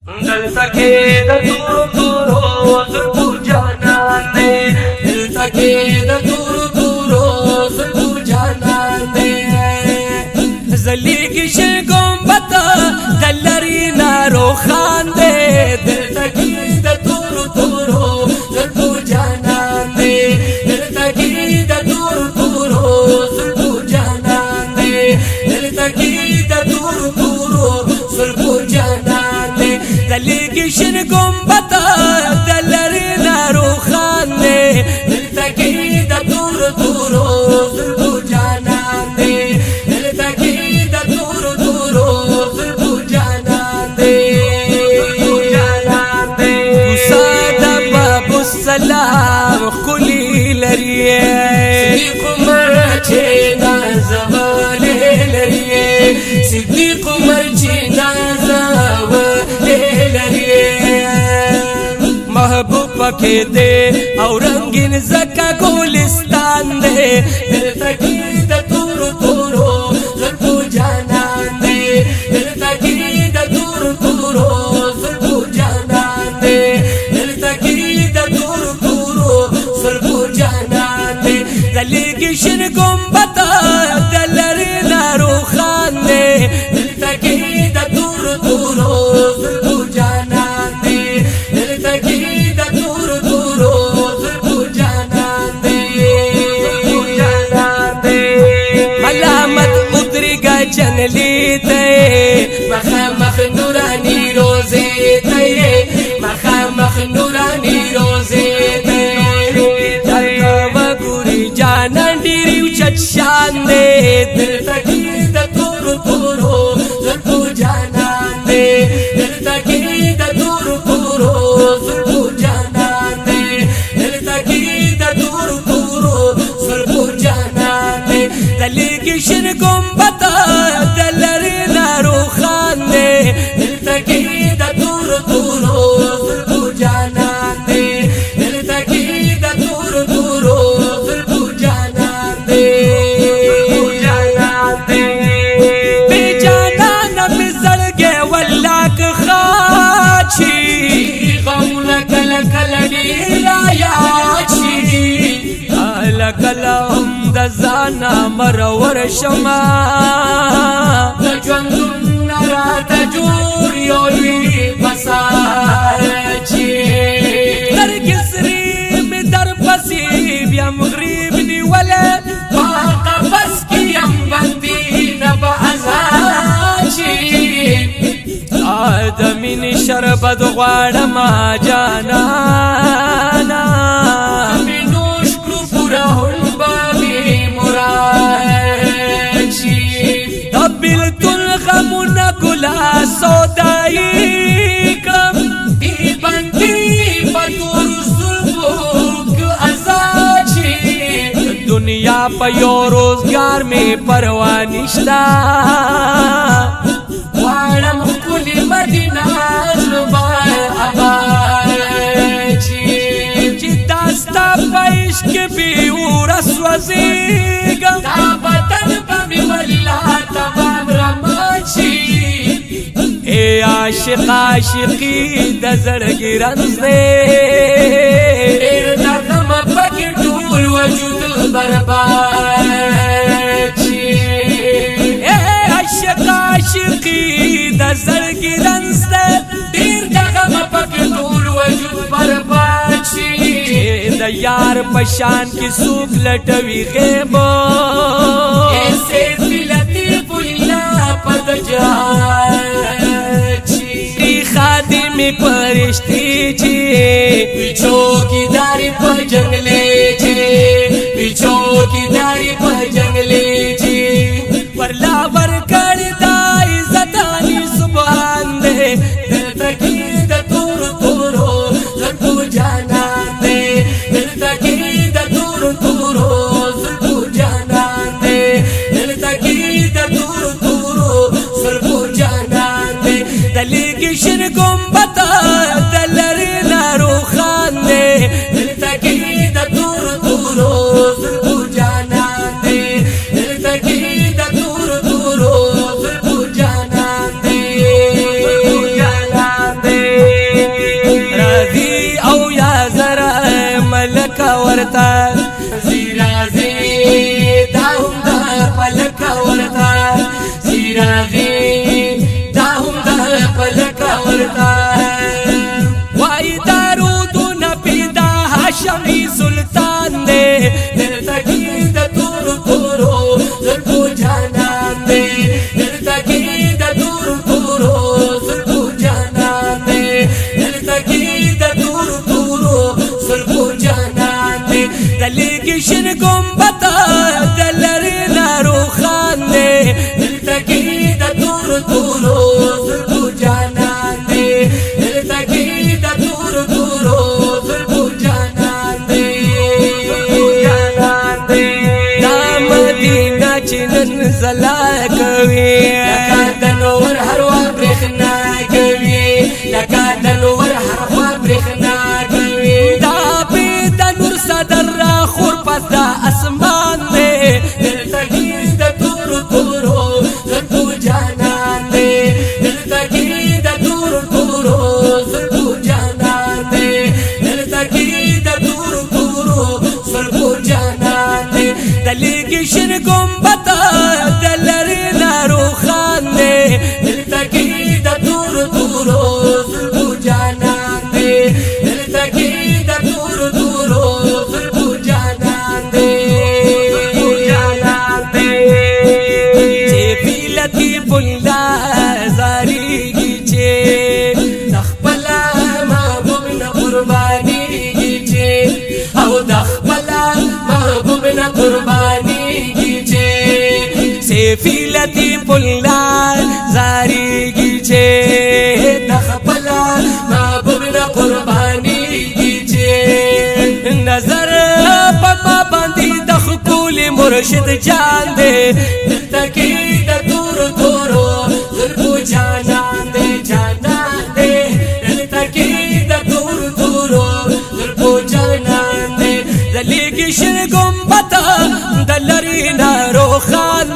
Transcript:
دلته کې د تورو تورو زلفو جانان دی، دلته کې د تورو تورو زلفو جانان دی. زلیږي شل ګنبده د لرې ناروخان دی، دلته کې د تورو تورو زلفو جانان دی، دلته کې د تورو تورو زلفو جانان دی، دلته کې د تورو تورو زلفو جانان دی. دلیږي شین ګنبده د لرې ناروخان دی، دلته کې د تورو تورو زلفو جانان دی، دلته کې د تورو تورو زلفو جانان دی، جانان دی. د باب السلام ښکلي لري، صدیق عمر چې نازولې لري، صدیق عمر چې نازولې لري. محبوب پکې دی او رنگین زکا ګلستان دی، دلته کې د تورو تورو زلفو جانان دی، دلته کې د تورو تورو زلفو جانان دی، دلته کې د تورو تورو زلفو جانان دی. دلیږي شین ګنبده د لرې ناروخان دی، دلته کې د تورو تورو زلفو جانان دی، دلته کې د تورو تورو زلفو جانان دی، جانان دی. ملامت ادریګا جنلی ته، مخامخ نورانی روزه ته، مخامخ نورانی روزه ته. وګوري جانان ډېر اوچت شان دی، دلته کې د تورو تورو زلفو جانان دی، دلته کې د تورو تورو زلفو جانان دی، دلته کې د تورو تورو زلفو جانان دی. دلیږي شین ګنبده د لرې ناروخان دی، دلته کې د تورو تورو زلفو جانان دی، دلته کې د تورو تورو زلفو جانان دی، جانان دی. بے جانان مې زړګی ولاک خاچي، غمونه کله کله ډېر رایاد شي، کله کله هم د ځانه مرور شمه، د ژوندون نه راته جوړ یو لوی فساد چې سترګې سرې مې درپسې بیا مغرب نیولی، په قفس کې یم بندي نه به ازاد شي. د مینې شربت غواړم جانانا، مې نوش کړو پوره حلبه مې مراد شي. د بېلتون غمونه ګلا سودایي کړم، دې بندي په تورو زلفو که ازاد شي. دنیا په یو روزګار مې پروا نشته، غواړم ښکلې مدینه زړه آباد شي. چې دا ستا په عشق بې اوره سوځېږم، دا بدن به مې والله تمام رمات شي. اے عاشق عاشقي د زړګي رنځ دی، ډېر د غمه پکې ټول وجود برباد شي. اے عاشق عاشقي د زړګي رنځ دی، ډېر د غمه پکې ټول وجود برباد شي. د یار په شان کې څوک لټوي غیب، ایسے لطیف الله په د جهان شي. خادم پرشتي چې چوکیداری په جنگلې چې، چوکیداری په جنگلې چې، ورلا ور کړی دا عزتانی سبحان دی. دلته کې د تورو تورو زلفو جانان دی، دلته کې د تورو تورو زلفو جانان دی، دلته کې د تورو تورو زلفو جانان دی. دلیږي شین ګنبده د لرې ناروخان دی، دلته کې د تورو تورو زلفو جانان دی، دلته کې د تورو تورو زلفو جانان دی، جانان دی. تا وای دارودونه پیدا هاشمی سلطان دی. دلته کې د تورو تورو زلفو جانان دی، دلته کې د تورو تورو زلفو جانان دی، دلته کې د تورو تورو زلفو جانان دی. د لیګي شین ګمبت د لری روخان دی، دلته کې د تورو تورو زلفو جانان دی، دلته کې د تورو تورو زلفو جانان دی، جانان دی. دا مدینه چې نن زلا کوي، لکه د نور هر وا برېښنا کوي، لکه د نور هر وا برېښنا کوي. دا په د نور صدر را خور پس د اسمان دی، دلته کې د تورو تورو زلفو جانان دی، دلته کې د تورو تورو زلفو جانان دی، دلته کې د تورو تورو زلفو جانان دی. د لیګي شین ګمبت د لری روخان دی، دلته کې د تورو تورو زلفو جانان دی، دلته کې د تورو تورو زلفو جانان دی، جانان دی. چې فی لطیف الله زاریږي، چې د خپل محبوب نه قربانیږي، چې او د خپل محبوب نه قربانیږي، چې سیفی لطیف الله زاریږي، چې د خپل محبوب نه قربانیږي، چې نظر په ما باندې د خپل مرشد جان دی، دلته کې د تورو تورو زلفو جانان دی، جانان دی، دلته کې د تورو تورو زلفو جانان دی. د لیګي شین ګمبت د لری نه روخان